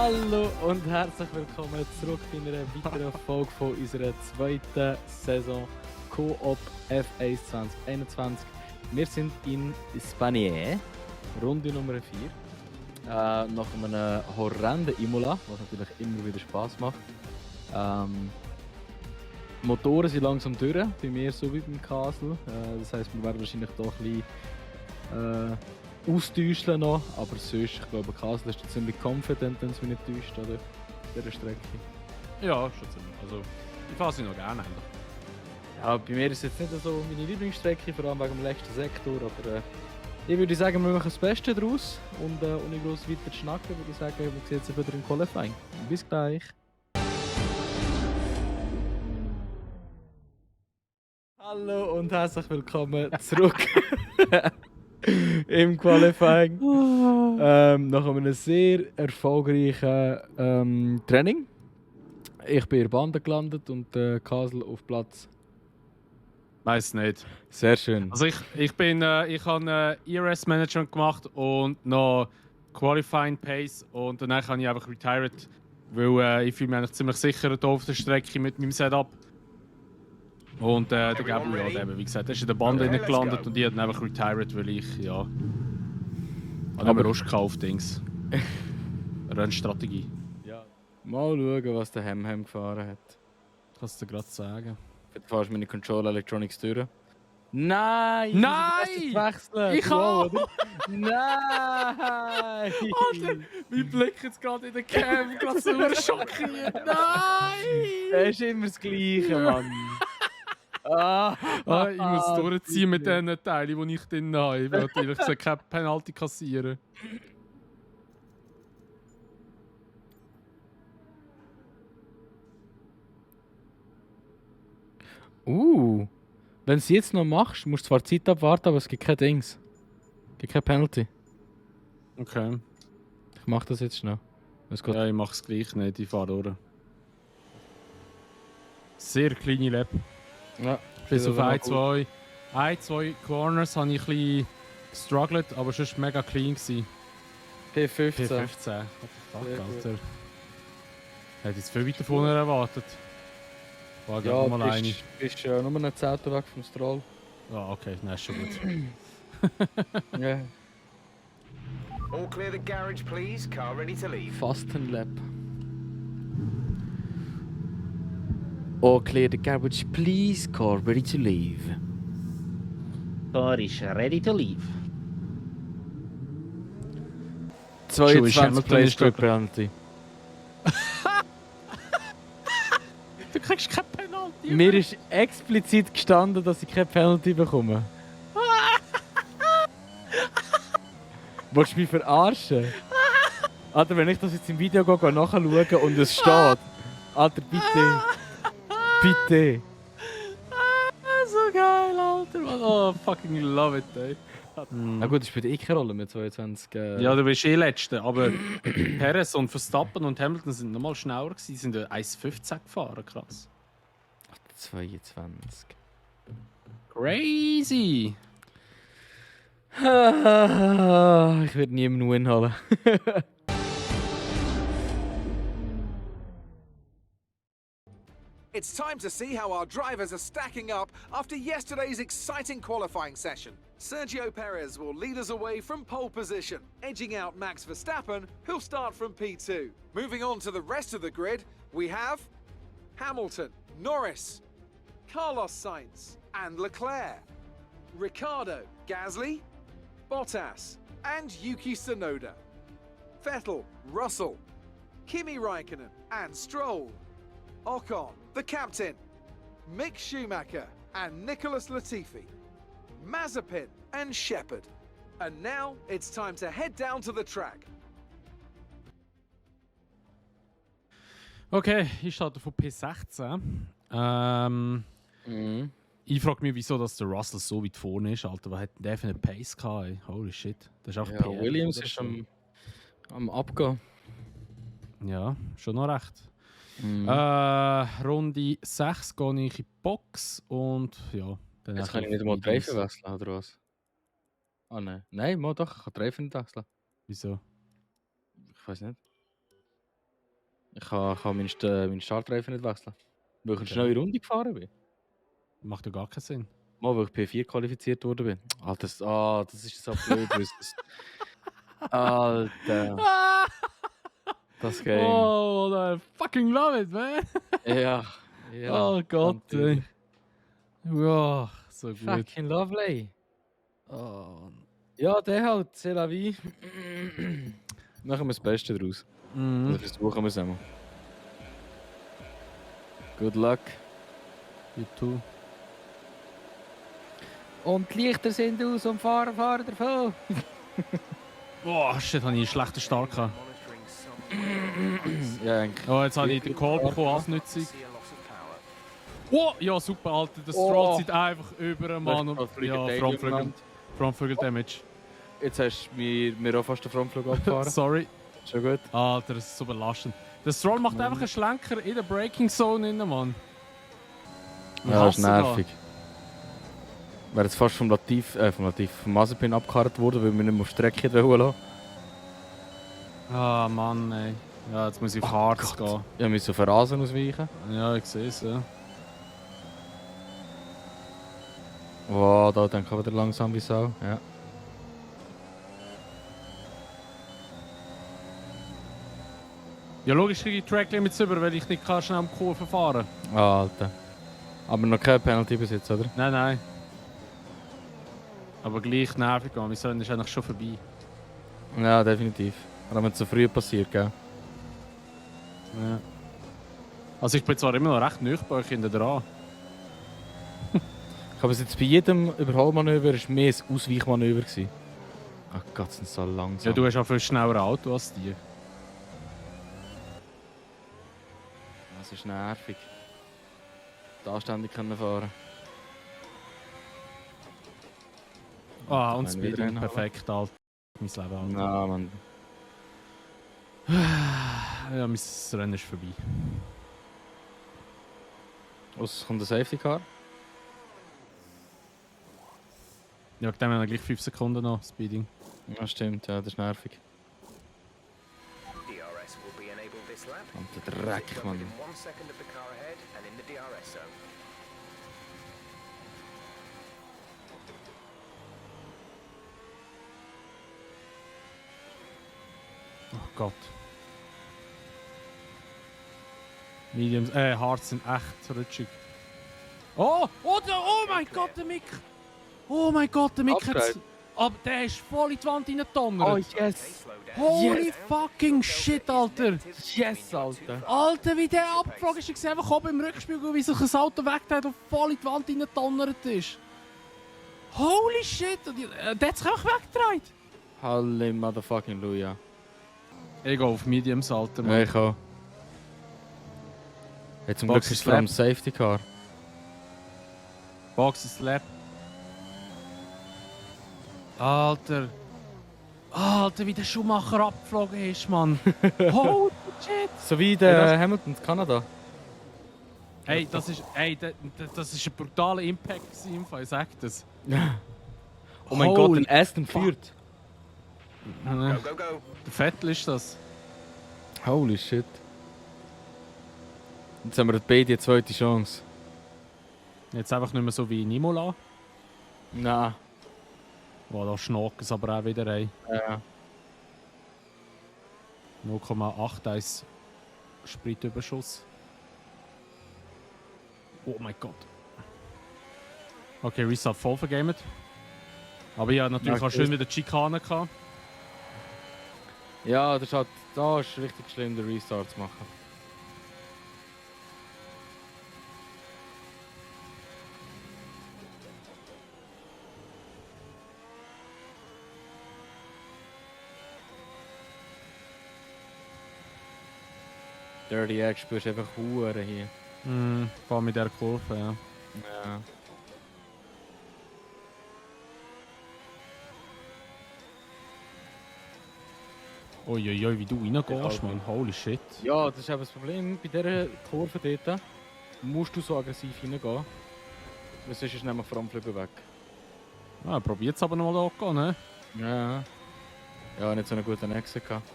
Hallo und herzlich willkommen zurück bei einer weiteren Folge von unserer zweiten Saison Co-op F1 2021. Wir sind in Spanier, Runde Nummer 4. Nach einem horrenden Imola, was natürlich immer wieder Spass macht. Motoren sind langsam durch, bei mir so wie beim Castle. Das heisst, wir werden wahrscheinlich doch ein bisschen austauschen noch, aber sonst, ich glaube, Castle ist ziemlich confident, wenn es mich nicht täuscht, oder? Dieser Strecke. Ja, schon ziemlich. Also, ich fahre sie noch gerne eigentlich. Ja, bei mir ist es jetzt nicht so meine Lieblingsstrecke, vor allem wegen dem letzten Sektor, aber ich würde sagen, wir machen das Beste daraus und ohne groß weiter zu schnacken, würde ich sagen, wir sehen uns wieder im Qualifying. Bis gleich. Hallo und herzlich willkommen zurück im Qualifying. Nach einem sehr erfolgreichen Training. Ich bin in der Bande gelandet und Castle auf Platz. Weiß nicht. Sehr schön. Also ich habe ERS Management gemacht und noch Qualifying Pace und danach habe ich einfach retired, weil ich fühle mich eigentlich ziemlich sicher hier auf der Strecke mit meinem Setup. Und der Gabriel, der, wie gesagt, der ist in der Bande gelandet und ich habe einfach retired, weil ich, ja... Aber Lust auf Dings. Rennstrategie. Ja. Mal schauen, was der Hem gefahren hat. Kannst du dir gerade sagen. Jetzt fahrst du meine Control Electronics durch. Nein! Nein! Wechseln! Ich auch! Nein! Alter, mein Blick jetzt gerade in der Cam, gerade so schockiert. Nein! Das ist immer das Gleiche, Mann. Ich muss durchziehen mit den Teilen, die ich drin habe. Ich will natürlich keine Penalty kassieren. Wenn du es jetzt noch machst, musst du zwar Zeit abwarten, aber es gibt kein Dings. Es gibt keine Penalty. Okay. Ich mach das jetzt schnell. Ja, ich mache es gleich nicht, ich fahre durch. Sehr kleine Lap. Ja, Bis auf ein, zwei Corners habe ich ein bisschen gestruggelt, aber sonst mega clean gewesen. P15. P15. What the fuck, Alter. Hätte jetzt viel weiter vorne erwartet. War Ja, gerade mal eine. bist nur einen Zehntel weg vom Stroll. Ah, okay, nein, ist schon gut. Ja. All clear the garage, please. Car ready to leave. Fast ein Lap. All clear the garage, please. Car ready to leave. Car is ready to leave. 22 Playstore Penalty. Du kriegst keine Penalty. Mir ist explizit gestanden, dass ich keine Penalty bekomme. Willst du mich verarschen? Alter, wenn ich das jetzt im Video gehe, nachschauen und es steht. Alter, bitte. Bitte. So geil, Alter. Oh, fucking love it, ey. Na gut, das spielt eh keine Rolle mit 22. Ja, du bist eh Letzter, aber Perez und Verstappen und Hamilton sind nochmal schneller gewesen. Sie sind 1,15 gefahren, krass. 22. Crazy! Ich werde niemanden Win holen. It's time to see how our drivers are stacking up after yesterday's exciting qualifying session. Sergio Perez will lead us away from pole position, edging out Max Verstappen, who'll start from P2. Moving on to the rest of the grid, we have Hamilton, Norris, Carlos Sainz and Leclerc, Ricciardo, Gasly, Bottas and Yuki Tsunoda, Vettel, Russell, Kimi Raikkonen and Stroll, Ocon, the captain, Mick Schumacher and Nicholas Latifi, Mazepin and Shepard. And now it's time to head down to the track. Okay, ich starte von P16. Ich frage mich, wieso dass der Russell so weit vorne ist, Alter. Was hat denn der für eine Pace gehabt, ey? Holy shit. Das ist auch Ja, PR, Williams oder ist so. am Abgehen. Ja, schon noch recht. Mhm. Runde 6 gehe ich in die Box und ja. Dann Jetzt kann ich nicht mal die Reifen wechseln, oder was? Ah nein. Nein, mal doch, ich kann die Reifen wechseln. Wieso? Ich weiß nicht. Ich kann meinen Startreifen nicht wechseln. Weil ich eine schnelle Runde gefahren bin. Macht ja gar keinen Sinn. Mal, weil ich P4 qualifiziert worden bin. Das ist so blöd. weil es- Alter, das Game. Oh, I fucking love it, man. Ja, Oh Gott, ey. natürlich. Ja, so gut. Fucking lovely. Oh. Ja, der halt, c'est la vie. Machen wir das Beste draus. Mhm. Oder versuchen wir es einmal. Good luck. You too. Und die Lichter sind aus und fahren davon. Oh, shit, habe ich einen schlechten Start gehabt. Monitoring some Ja, eigentlich. Oh, jetzt habe ich den Call bekommen als nützlich. see a loss of power. Oh, ja, super, Alter. Der Oh. Stroll zieht einfach über einen Mann und ja, Frontflügel. Frontflügel Damage. Jetzt hast du mir auch fast den Frontflug abgefahren. Sorry. Schon gut. Alter, das ist so belastend. Der Stroll macht einfach einen Schlenker in der Braking Zone rein, Mann. Ich Ja, das ist hasse nervig. Wäre jetzt fast vom Mazepin abgekarrt worden, weil wir nicht mehr auf Strecke lassen. da. Ah, Mann, ey. Ja, jetzt muss ich auf Harz gehen. Ich musste auf den Rasen ausweichen. Ja, ich sehe es, ja. Wow, da denke ich wieder langsam wie Sau. Ja. Ja, logisch kriege ich Track Limits über, weil ich nicht schnell am Kurven fahren kann. Alter. Aber noch keine Penalty bis jetzt, oder? Nein, nein. Aber gleich nervig, mein Sohn ist eigentlich schon vorbei. Ja, definitiv. Aber wenn es zu früh passiert, gell? Ja. Also ich bin zwar immer noch recht nah bei euch hinten dran. Ich habe jetzt bei jedem Überholmanöver ist mehr ein Ausweichmanöver gewesen. Ach Gott, sind so langsam. Ja, du hast auch viel schneller Auto als die. Das ist nervig. Da ständig können fahren. Ah, und Wenn wir Speeding, wieder einen perfekt, Alter. Mein Leben, Alter. Na, man. Ja, mein Rennen ist vorbei. Was kommt der Safety Car? Ja, dann haben wir gleich 5 Sekunden noch, Speeding. Ja, stimmt, ja, das ist nervig. DRS will be enabled this lap. Und der Dreck, Exit Mann. within 1 second of the car ahead and in the DRS zone. Oh Gott. Mediums, Hards sind echt rutschig. Oh, oh mein Gott, der Mick! Oh mein Gott, der Mick hat... Abgereiht. Aber der ist voll in die Wand reingedonnert. Okay, yes! slow down. Holy yes. fucking shit, Alter! Yes, Alter! Alter, wie der abgeflogen ist, ich sehe einfach oben im Rückspiegel, wie sich ein Auto wegdreht und voll in die Wand reingedonnert ist. Holy shit! Der hat sich einfach weggedreht. Halle motherfucking Luja. Ich gehe auf Mediums, Alter, Ja, Mann. ich auch. Jetzt zum Box Glück ist is es vor allem Safety Car. Box is slap. Alter. Alter, wie der Schumacher abgeflogen ist, Mann. Holy shit. So wie der Ja, das- Hamilton in Kanada. Hey, das ist ein brutaler Impact gewesen, im Fall, ich sag das. Oh mein Holy Gott, ein Aston führt. Go, go, go. Der Vettel ist das. Holy shit. Jetzt haben wir beide die zweite Chance. Jetzt einfach nicht mehr so wie in Imola. Na. Wo da schnacken es aber auch wieder rein. Ja. 0,81 Spritüberschuss. Oh mein Gott. Okay, Restart voll vergamet. Aber ja, natürlich Ja, auch schön wieder Schikane gehabt. Ja, das ist halt, da ist richtig schlimm, den Restart zu machen. Dirty Egg spürst du einfach Huren hier. Vor allem mit dieser Kurve, ja. Ja. Uiuiui, wie du reingehst, man. Holy shit. Ja, das ist eben das Problem bei dieser Kurve dort. Musst du so aggressiv reingehen. Weil sonst ist nämlich Frontflügel weg. Ja, probiert's aber noch mal da, ne? Ja. Ja, nicht so einen guten Exit gehabt.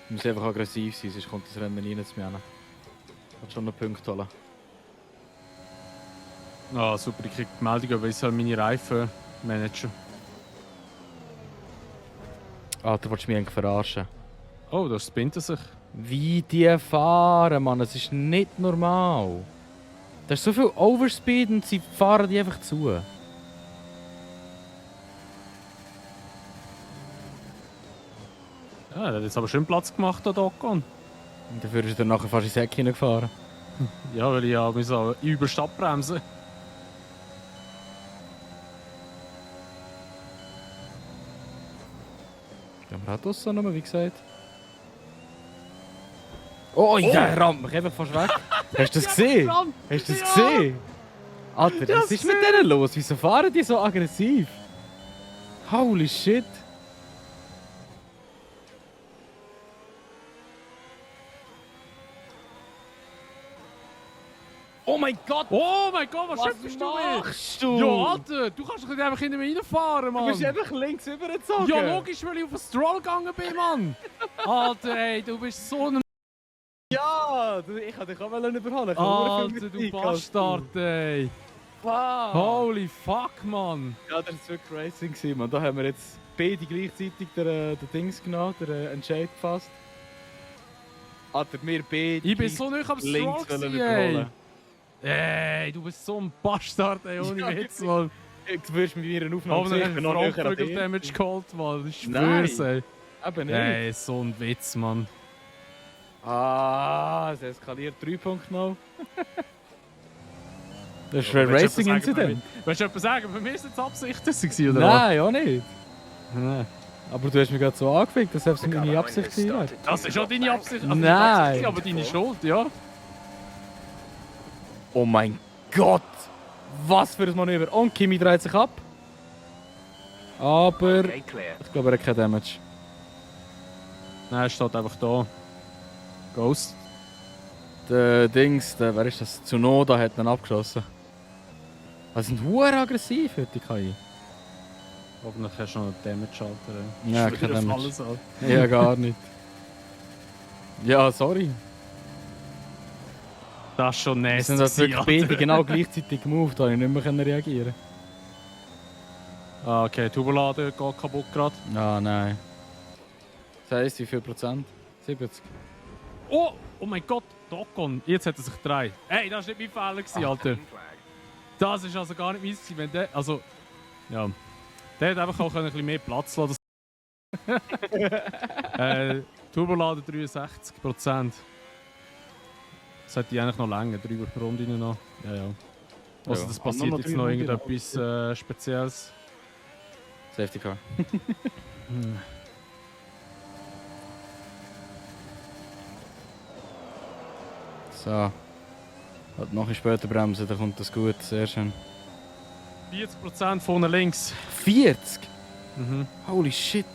Du musst einfach aggressiv sein, sonst kommt das Rennen nie zu mir hin. Kannst schon noch Punkte holen. Ah, super, ich krieg die Meldung, weil ich soll meine Reifen managen. Alter, willst du mich eigentlich verarschen? Oh, da spinnt er sich. Wie die fahren, Mann, es ist nicht normal. Da ist so viel Overspeed und sie fahren die einfach zu. Ja, der hat jetzt aber schön Platz gemacht, der Ocon. Und dafür ist er nachher fast ins Heck hineingefahren. Ja, weil ich ja so über Stadt bremsen. Ja, wir haben das so nochmal, wie gesagt. Oh, der rammt mich einfach fast weg. Hast du das gesehen? Hast du das gesehen? Alter, was ist mit denen los? Wieso fahren die so aggressiv? Holy shit. Oh mein Gott! Oh mein Gott, was schöpfst du mich? machst du? Ja, Alter, du kannst doch nicht einfach hinter mir reinfahren, Mann. Du bist einfach links übergezogen. Ja, logisch, weil ich auf den Stroll gegangen bin, Mann. Alter, ey, du bist so ein... Ja, ich wollte dich auch mal überholen. Ich habe Alter, viel mit du dir Bastard, ey. Wow. Holy fuck, Mann. Ja, das war wirklich Racing, gewesen, Mann. Da haben wir jetzt beide gleichzeitig den Dings genommen, den Entscheid gefasst. Alter, wir beide Ich bin so nicht am Stroll links gewesen, ey. Ey, du bist so ein Bastard, ey, ohne Ja, Witz, Mann. Du wirst mit mir eine Aufnahme Aber sehen, dann ich bin hast noch du näher an Frontflügel dir. Damage geholt, Mann. Ich Nein. schwör's, ey. Eben nicht. Ey, so ein Witz, Mann. Ah, es eskaliert 3 Punkte noch. Das ist Ja, ein willst du etwas sagen, Racing-Incident. Willst du etwas sagen? Bei mir ist jetzt Absicht, das gewesen, oder Nein, auch nicht. was? Nein. Aber du hast mich gerade so angefickt, dass es The car meine behind Absicht us war. started Das ist auch to deine drop Absicht. back. Also Nein. Nicht Absicht, aber deine Schuld, ja. Oh mein Gott! Was für ein Manöver! Und Kimi dreht sich ab. Aber Okay, clear. ich glaube, er hat kein Damage. Nein, er steht einfach da. Ghost. Der Dings, wer ist das? Tsunoda hat ihn abgeschossen. Die sind hure aggressiv heute, die KI. Hoffentlich hast du noch einen Damage, Alter. Ja, Ich kein schwöre auf Damage. alles, Alter. Ja, gar nicht. Ja, sorry. Das ist schon Wir nasty, sind halt wirklich Alter. beide genau gleichzeitig gemoved, da konnte ich nicht mehr reagieren. Ah, okay, Turbolader geht kaputt gerade. Ah, nein. Das heisst, wie viel Prozent? 70. Oh, oh mein Gott, Docon. Jetzt hat er sich gedreht. Ey, das war nicht mein Fehler, gewesen, Alter. Green flag. Das ist also gar nicht meins gewesen, wenn der... Also, ja. Der hätte einfach auch ein bisschen mehr Platz lassen. Turbolader 63%. Das hätte ich eigentlich noch länger, 3 pro Runde noch. Ja, ja. Also Ja, das noch passiert jetzt 3 noch Runden irgendetwas Spezielles. Safety Car. So. Halt noch ein bisschen später bremsen, dann kommt das gut. Sehr schön. 40% vorne links. 40? Mhm. Holy shit.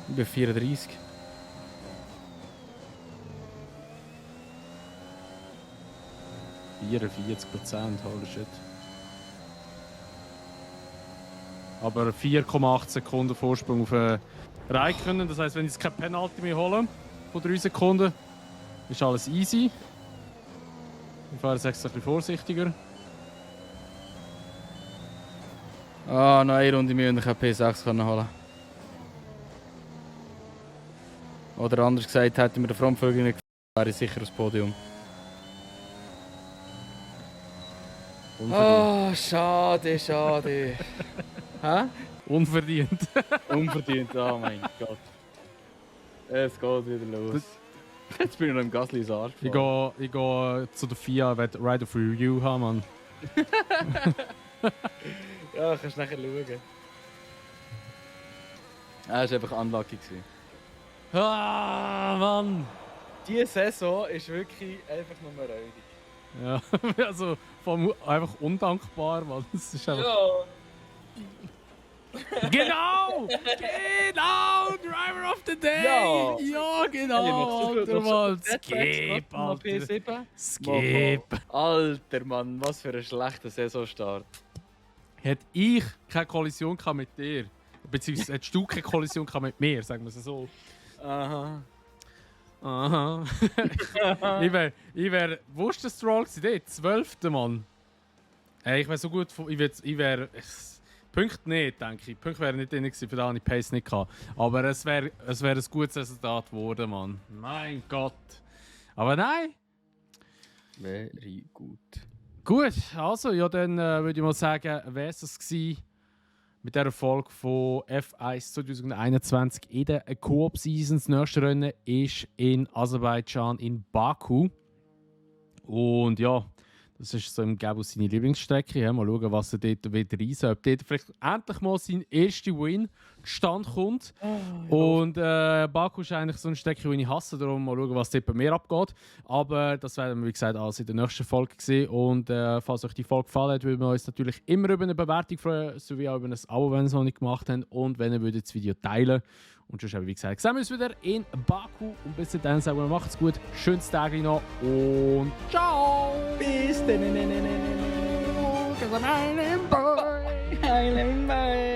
Ich bin 34. .44%, holy shit. Aber 4,8 Sekunden Vorsprung auf Räikkönen. Das heisst, wenn ich jetzt kein Penalty mehr hole von 3 Sekunden, ist alles easy. Ich fahre jetzt extra ein bisschen vorsichtiger. Ah, noch eine Runde mehr und ich kann P6 können holen. Oder anders gesagt, hätte ich mir den Frontflügel nicht gefahren, wäre ich sicher aufs Podium. Unverdient. Ah, schade, schade. Hä? Unverdient. Unverdient, oh mein Gott. Es geht wieder los. Jetzt bin ich noch im Gasly ins Arsch Ich gefahren. gehe zu der FIA, will Ride of Review haben, Mann. Ja, kannst nachher schauen. Ah, es war einfach unlucky. Ah, Mann! Diese Saison ist wirklich einfach nur räudig. Ja, also einfach undankbar, Mann. Das ist einfach... Genau! Genau! Driver of the Day! Ja. Ja, genau, Alter, Mann! Skip, Alter! P7. Skip! Alter Mann, was für ein schlechter Saisonstart. Hätte ich keine Kollision gehabt mit dir, beziehungsweise hättest du keine Kollision gehabt mit mir, sagen wir es so, Aha. Aha. ich wär Wurstenstroll gewesen, dort, 12. Mann. Hey, ich wäre so gut, ich wäre... Punkt nicht, denke ich. Punkt wäre nicht drin gewesen, für da habe ich Pace nicht gehabt. Aber es wäre ein gutes Resultat geworden, Mann. Mein Gott. Aber nein. Very gut. Gut, also, ja, dann würde ich mal sagen, wäre es das gewesen mit der Folge von F1 2021 in der Coop-Season. Das nächste Rennen ist in Aserbaidschan, in Baku. Und ja, das ist so im Gabus seine Lieblingsstrecke. Ja, mal schauen, was er dort wieder reisen, ob dort vielleicht endlich mal sein erster Win zustande kommt. Und Baku ist eigentlich so eine Strecke, die ich hasse. Darum mal schauen, was dort bei mir abgeht. Aber das werden wir, wie gesagt, alles in der nächsten Folge sehen. Und falls euch die Folge gefallen hat, würden wir uns natürlich immer über eine Bewertung freuen, sowie auch über ein Abo, wenn ihr es noch nicht gemacht habt. Und wenn ihr das Video teilen. Und sonst haben wir, wie gesagt, sehen wir uns wieder in Baku. Und bis dann sagen wir, macht's gut, schönes Tag noch und ciao! Bis dann. Cause I'm Island Boy. Island Boy.